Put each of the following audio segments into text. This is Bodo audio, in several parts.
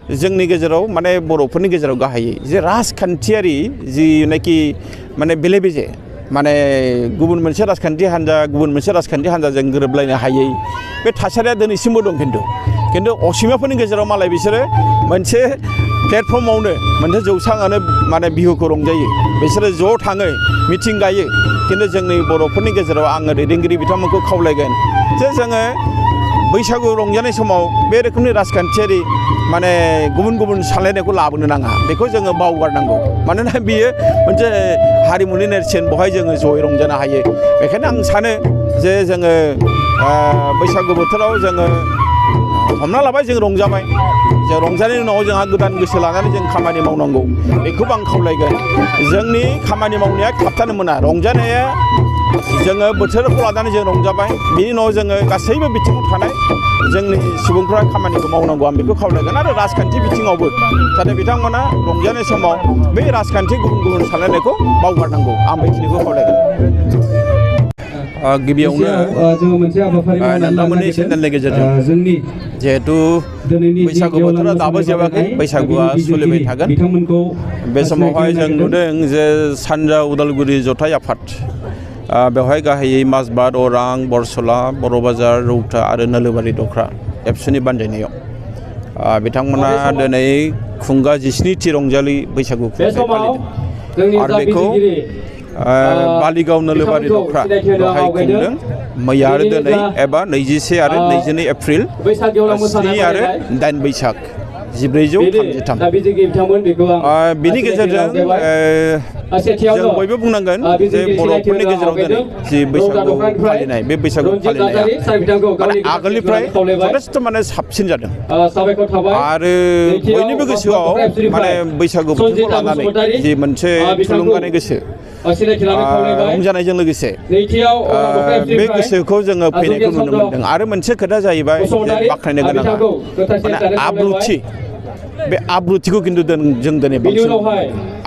जोंनि गेजेराव माने बर'फोरनि गेजेराव गाहायै जे राजखान्थियारि जिनाखि माने बेले बेजे माने गुबुन मोनसे राजखान्थि हान्जा गुबुन मोनसे राजखान्थि हान्जाजों गोरोबलायनो हायै बे थासारिया दिनैसिमबो दं खिन्थु असमियाफोरनि गेजेराव मालाय बिसोरो मोनसे प्लेटफर्मावनो मोनसे जौसाङानो माने बिहुखौ रंजायो बिसोरो ज' थाङो मिटिं गायो खिन्थु जोंनि बर'फोरनि गेजेराव आङो दैदेनगिरि बिथांमोनखौ खावलायगोन जे जोङो बैसागु रंजानाय समाव बे रोखोमनि राजखान्थियारि माने गुबुन गुबुन सानलायनायखौ लाबोनो नाङा बेखौ जोङो बावगारनांगौ मानोना बियो मोनसे हारिमुनि नेरसोन बेवहाय जोङो जयै रंजानो हायो बेखायनो आं सानो जे जोङो बैसागु बोथोराव जोङो हमना लाबाय जों रंजाबाय जों रंजानायनि उनाव जोंहा गोदान गोसो लानानै जों खामानि मावनांगौ बेखौबो आं खावलायगोन जोंनि खामानि मावनाया थाबथानो मोना रंजानाया जोङो बोथोरखौ लानानै जों रंजाबाय बिनि उनाव जोङो गासैबो बिथिङाव थानाय जोंनि सुबुंफ्रा खामानिखौ मावनांगौ आं बेखौ खावलायगोन आरो राजखान्थि बिथिङावबो जाहाथे बिथांमोना रंजानाय समाव बे राजखान्थि गुबुन गुबुन सानलायनायखौ बावगारनांगौ आं बेखिनिखौ खावलायगोन गिबियावनो नोंथांमोननि चेनेलनि गेजेरजों जिहेतु बैसागु बोथोरा दाबो जोबाखै बैसागुआ सोलिबाय थागोन बे समावहाय जों नुदों जे सानजा उदालगुरि जथाइ आफाद बेवहाय गाहायै माजबाद अरां बरसला बर' बाजार रौता आरो नोलोबारि दख्रा एबसुनि बानजायनायाव बिथांमोना दिनै खुंगा 17थि रंजालि बैसागु फालिदों आरो बेखौ बालिगाव नोलोबारि दख्रा बेवहाय खुंदों मैया आरो दिनै एबा 21 आरो 22 एप्रिल 7 आरो 8 बैसाग 1433 बिनि गेजेरजों जों बयबो बुंनांगोन जे बर'फोरनि गेजेराव दिनै जि बैसागु फालिनाय बे बैसागु फालिनाया माने आगोलनिफ्राय जथेस्थ' माने साबसिन जादों आरो बयनिबो गोसोआव माने बैसागु बोथोरखौ लानानै जि मोनसे थुलुंगानाय गोसो रंजानायजों लोगोसे बे गोसोखौ जोङो फैनायखौ नुनो मोनदों आरो मोनसे खोथा जाहैबाय बाख्नायनो गोनां माने आब्रुथि बे आब्रुथिखौ खिन्थु जों दिनै बांसिन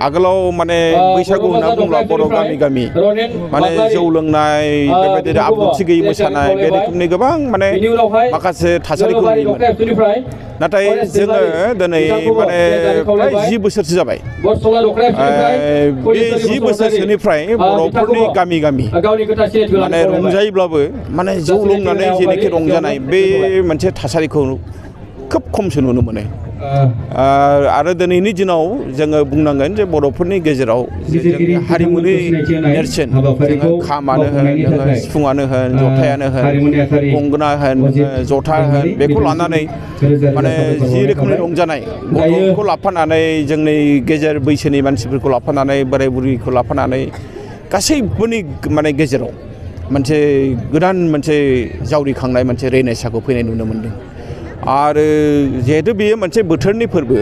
आगोलाव माने बैसागु होनना बुंब्ला बर' गामि माने जौ लोंनाय बेबायदिनो आब्रुथि गैयै मोसानाय बे रोखोमनि गोबां माने माखासे थासारिखौ नुयोमोन नाथाय जोङो दिनै माने फ्राय 10 बोसोरसो जाबाय बे 10 बोसोरसोनिफ्राय बर'फोरनि गामि माने रंजायोब्लाबो माने जौ लोंनानै जेनोखि रंजानाय बे मोनसे थासारिखौ खोब खमसो नुनो मोनो आरो दिनैनि दिनाव जोङो बुंनांगोन जे बर'फोरनि गेजेराव जोंनि हारिमुनि नेरसोन जोङो खामानो होन सिफुङानो होन जथायानो होन गंगोना होन जथा होन बेखौ लानानै माने जि रोखोमनि रंजानाय गथ'खौ लाफानानै जोंनि गेजेर बैसोनि मानसिफोरखौ लाफानानै बोराय बुरैखौ लाफानानै गासैबोनि माने गेजेराव मोनसे गोदान मोनसे जावरिखांनाय मोनसे रेनेसाखौ फैनाय नुनो मोन्दों आरो जिहेतु बेयो मोनसे बोथोरनि फोरबो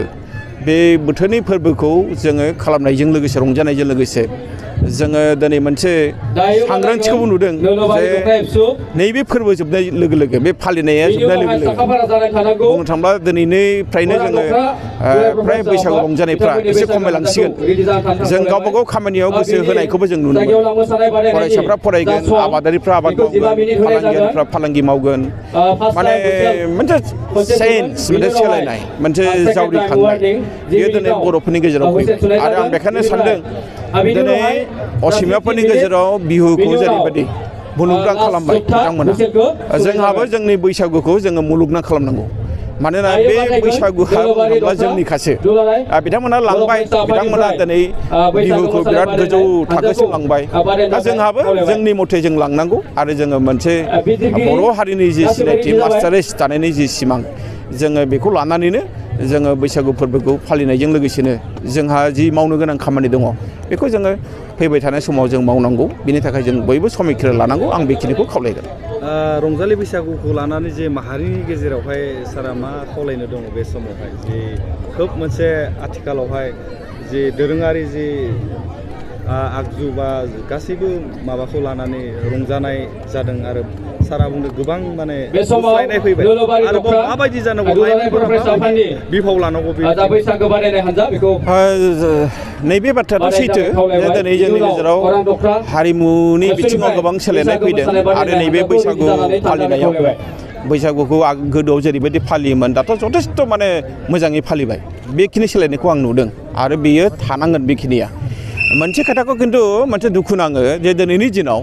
बे बोथोरनि फोरबोखौ जोङो खालामनायजों लोगोसे रंजानायजों लोगोसे जोङो दिनै मोनसे सांग्रांथिखौबो नुदों जे नैबे फोरबो जोबनाय लोगो लोगो बे फालिनाया जोबनाय लोगो लोगो बुंनो थांब्ला दिनैनिफ्रायनो जोङो फ्राय बैसागु रंजानायफ्रा एसे खमायलांसिगोन जों गावबा गाव खामानियाव गोसो होनायखौबो जों नुनो मोनो फरायसाफ्रा फरायगोन आबादारिफ्रा आबाद मावगोन फालांगियारिफ्रा फालांगि मावगोन माने मोनसे चेन्ज मोनसे सोलायनाय मोनसे जावरिखांनाय बेयो दिनै बर'फोरनि गेजेराव फैबाय आरो आं बेखायनो सानदों दिनै असमियाफोरनि गेजेराव बिहुखौ जेरैबायदि मुलुगनां खालामबाय बिथांमोना जोंहाबो जोंनि बैसागुखौ जोङो मुलुगनां खालामनांगौ मानोना बे बैसागुआ जोंनिखासो बिथांमोना लांबाय बिथांमोना दिनै बिहुखौ बिराद गोजौ थाखोसिम लांबाय दा जोंहाबो जोंनि मथे जों लांनांगौ आरो जोङो मोनसे बर' हारिनि जि सिनायथि मास्टारेस दानायनि जि सिमां जोङो बेखौ लानानैनो जोङो बैसागु फोरबोखौ फालिनायजों लोगोसेनो जोंहा जि मावनो गोनां खामानि दङ बेखौ जोङो फैबाय थानाय समाव जों मावनांगौ बिनि थाखाय जों बयबो समिखिरा लानांगौ आं बेखिनिखौ खावलायगोन रंजालि बैसागुखौ लानानै जे माहारिनि गेजेरावहाय सारा मा खावलायनो दङ बे समावहाय जे खोब मोनसे आथिखालावहाय जे दोरोङारि जे आगजु बा गासैबो माबाखौ लानानै रंजानाय जादों आरो सारा बुंदों गोबां माने सोलायनाय फैबाय आरो माबायदि जानांगौ बिफाव लानांगौ नैबे बाथ्रायाथ' सैथो दिनै जोंनि गेजेराव हारिमुनि बिथिङाव गोबां सोलायनाय फैदों आरो नैबे बैसागु फालिनायाव बैसागुखौ गोदोआव जेरैबायदि फालियोमोन दाथ' जथेस्थ' माने मोजाङै फालिबाय बेखिनि सोलायनायखौ आं नुदों आरो बेयो थानांगोन बेखिनिया मोनसे खोथाखौ खिन्थु मोनसे दुखु नाङो जे दिनैनि दिनाव